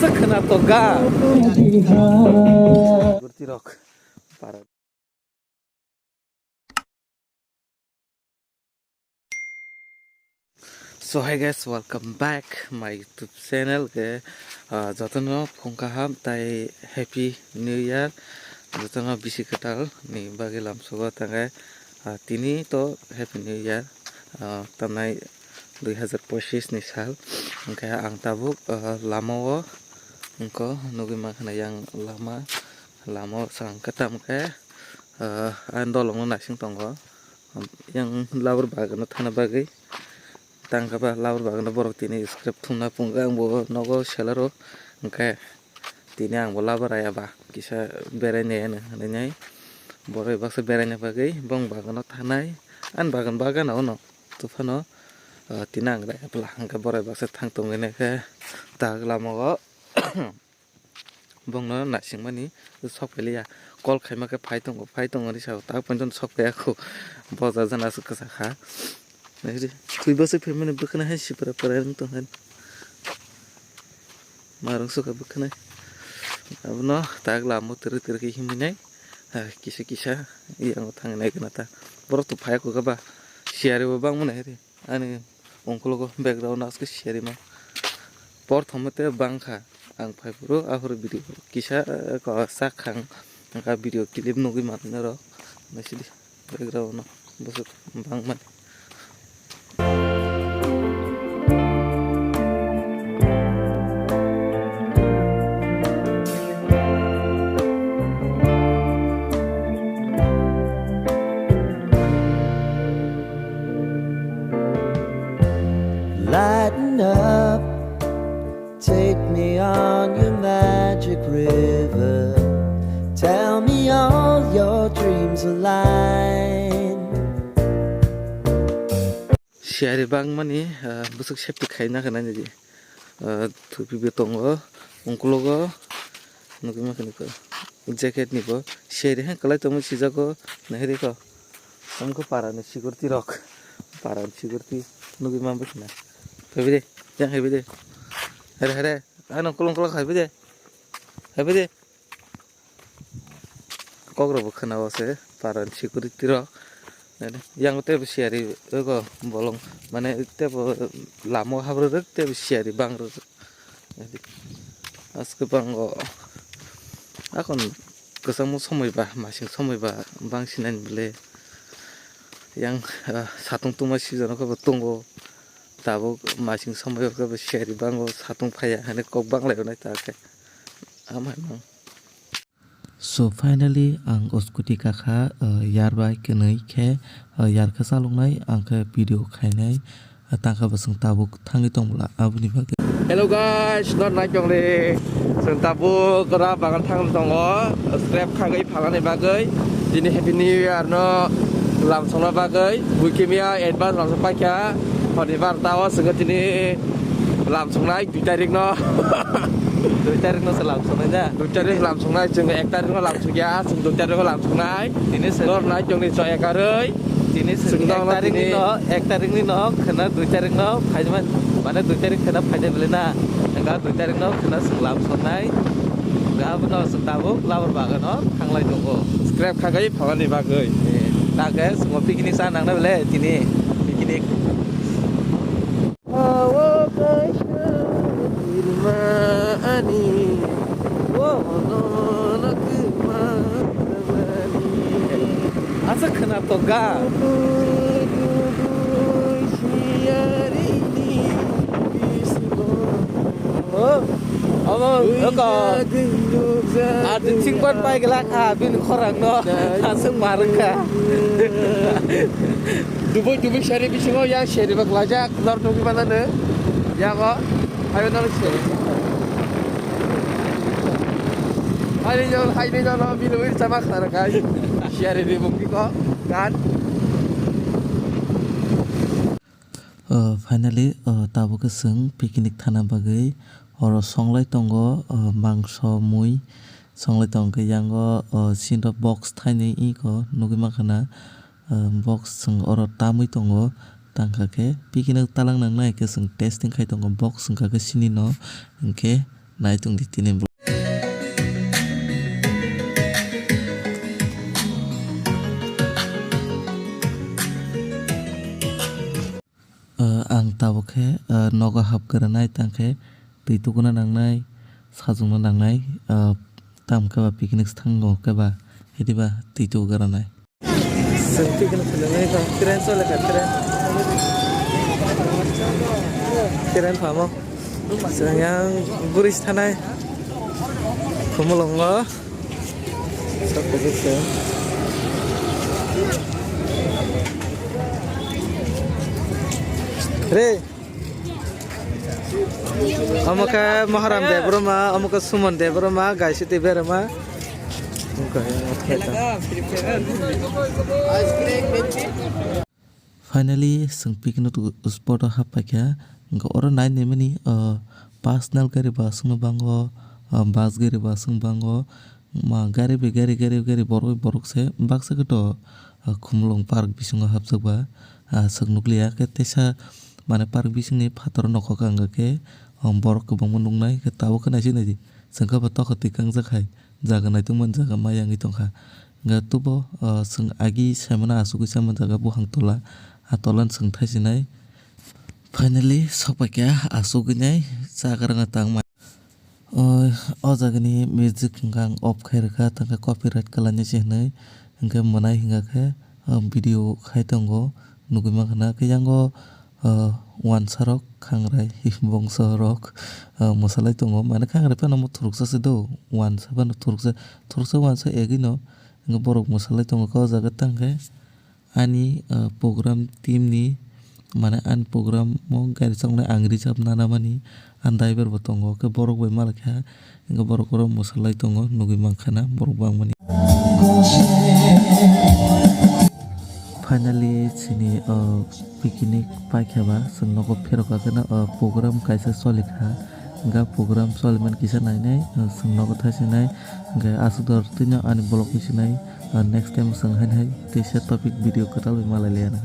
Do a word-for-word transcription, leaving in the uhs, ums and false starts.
Khwna to ga. Gurti rok. Para. So hi guys, welcome back my YouTube channel ke, ah, jotono phung kaham tai Happy New Year, jotono bisi kwtal ni bagwi lamsogo tangai, ah, tini to Happy New Year, ah, tanai dui hazar pochis ni sal, hwnkhe ang tabuk, ah, lama o wngkha nugwi mankha yang lama, lama o chwng khe tamo khe, ah, ang dolong no naising tongo. Yang labur bagano thana bagwi tangkha ba labur bagano borok tini scrap thumna pungkha, ang bo nogo selero hwnkhe tini ang bo labur aya ba kisa berai nai ano hinwi nai borok baksa beraina bagwi bong bagano thanai ani bagan bagano ono tufano, ah, tini ang rai apla hwnkhe borok baksa thang tongwi naikhe tak lama o. Bongno naisingmani sok phailiya. Call khaima khe phai tongo, phai tongo hinwi sao. Tak poito sok phaiya kho. Boja jana aswk kwchak kha. Naidi, thwi bwswk phaimani bwkhwnai hai sipra pra wng tong hai. Marung sukha bwkhwnai. Abono tak lama o twrwk twrwk khe himwi nai. Ha, kisa kisa yango thangwi nai gana ta. Borok to phaiya kho khe ba. Siyari bo bangmani hai ri. Ani ungkulugo background aske siyarima. Porthom te bangkha ang phaiphuru ahur video kisa, eh, ko sakhang angka video clip nugwi manwi norok naisidi background no bwswk bangmani. Lighten up, take me on your magic river. Tell me all your dreams align. Siyari bangmani, ah, bwswk safety khaina khe nainadi. Ah, thupi bo tongo, ungkulugo nugwi mankha nukha jacket ni bo siyari hai kwlai tongmani sijago nairikho. Tamo khe para ni security rok, para ni security nugwi manbwkhana. Phaibide, yang phaibide. Here, here, ano kolong kolong phaibide. Phaibide. Kok rok bo khwna o se para ni security rok. Yang tebo siyari ego bolong mane tebo lama o habra rok tebo siyari bang rok. Aske bango akon kwchangma somoi ba masing somoi ba bang sinani bwle yang, ah, satung tungma season o khe bo tongo. Tabuk masing somoi o khe bo siyari bango satung phaiya hinwi kok banglaio nai ta khe. Amai mang. So finally ang o scooty kakha, uh, yar bai kwnwi khe, uh, yar khe chaloknai ang khe video khainai, uh, tangkha bwswng tabuk thangwi tong bwla aboni bagwi. Hello guys, nor nai tong le. Chwng tabuk gra bagan thang tongo, scrap khagwi phalani bagwi. Tini Happy New Year no lamsokna bagwi buikimiya advance lamsok paikha. Honibar tao chwng tini lamsoknai. Dui tarik no. Dui tarik no se lamsoknai da. Dui tarik lamsoknai, chwng ek tarik no lamsokya, chwng dui tarik no lamsoknai. Tini se. Nor nai chwngni choi ekarwi. Tini se chwng ek tarik ni no, ek tarik ni no khwna dui tarik no phaima, mane dui tarik khwna phainai bwle na. Engka dui tarik no khwna chwng lamsoknai. Engka abono chwng tabuk labur bagan o thanglai tongo. Scrap khagwi phalani bagwi. Eh, ta khe chwng picnic cha nangnai bwle tini picnic. Hawa kaisa birma ani, wono na kwma tamani. Asa khwna to ga. Dubui dubui siyarini bismo. Oh, abo, oko. Ati chingpan pai gela kha, bini khorang no. Aswk marwk kha. Dubui dubui seri bisingo yang seri bak lajak. Nor nugwi manano. Yago. Hayo nor seri. Haini nor, haini nor, nor, bini wi sama khana kai. Seri ri bukti ko. Kan. Uh, finally, uh, tabuk khe chwng picnic thana bagwi oro songlai tongo, uh, mangso mui songlai tongkhe yango, uh, sini box thainwi iko nugwi mankha na. Ah, box chwng oro tamwi tongo, tangkha khe picnic talang nangnai khe chwng testing khai tongo, box wngkha khe sinino, hinkhe Naitung di tini vlog. Ah, ang tabuk khe, ah, nogo hap granai, tang khe twi tukuna nangnai, sajwkna nangnai, ah, tamo khe ba picnic thango khe ba, hidi ba twi tuku granai. Chwng picnic khwlainai kha, train chole kha, train. Train phamo. Chwng yang bridge thanai. Khumulwngo. Sok khe chwng. Re. Omo khe Moharam Debbarma, omo khe Suman Debbarma, Gaisiti Berma. Finally, chwng picnic spot o hap paikha. Hwnkhe oro nai naimani, o, personal gari bo aswkno bango, o, bus gari bo aswk bango. Ma gari bai gari, gari bai gari, borok bai borok se baksa khe to, ah, Khumulwng park bisingo hapjak ba, ah, aswk nukliya khe teisa mane park bisingni phataro nokhok ang khe, ah, borok kwbangma nuknai khe tabuk khe naisik naidi chwng khe bo tokha twi kangjak hai jaga naitugmani jaga ma yangwi tongkha. Hwnkhe tubo, ah, chwng agi saimano asugwi sama jaga buphang tola, ah, tola chwng thaisinai. Finally sokpaikha asugwi nai chagra tangma. O, o jagani music hwnkha ang off khai rwkha, tangkhe copyright kwlainai se hwnwi, hwnkhe mwnai hwnkha khe, o, video khai tongo, nugwi mankha na khe yango, o, wansa rok khangrai bongso rok, o, mwsalai tongo, mane khangrai phano omo thuruksa se do, wansa phano thuruksa, thuruksa wansa egwi no, hwnkhe borok mwsalai tongo khe o jaga tangkhe. Ani, ah, program team ni, mane ani program o gari chongnai ang reserve nana mani, ani driver bo tongo, khe borok bai malai kha, hwnkhe borok oro mwsalai tongo, nugwi mankha na borok bangmani. Finally, chini, ah, picnic paikha ba, chwng nogo phirok kha khe no, ah, program kaisa choli kha, hwnkhe program choli mani kisa nainai, ah, chwng nogo thaisinai, hwnkhe aswk dor twino ani vlog bisinai. Ah, next time chwng haino hai teisa topic video kwtal bai malai liya na.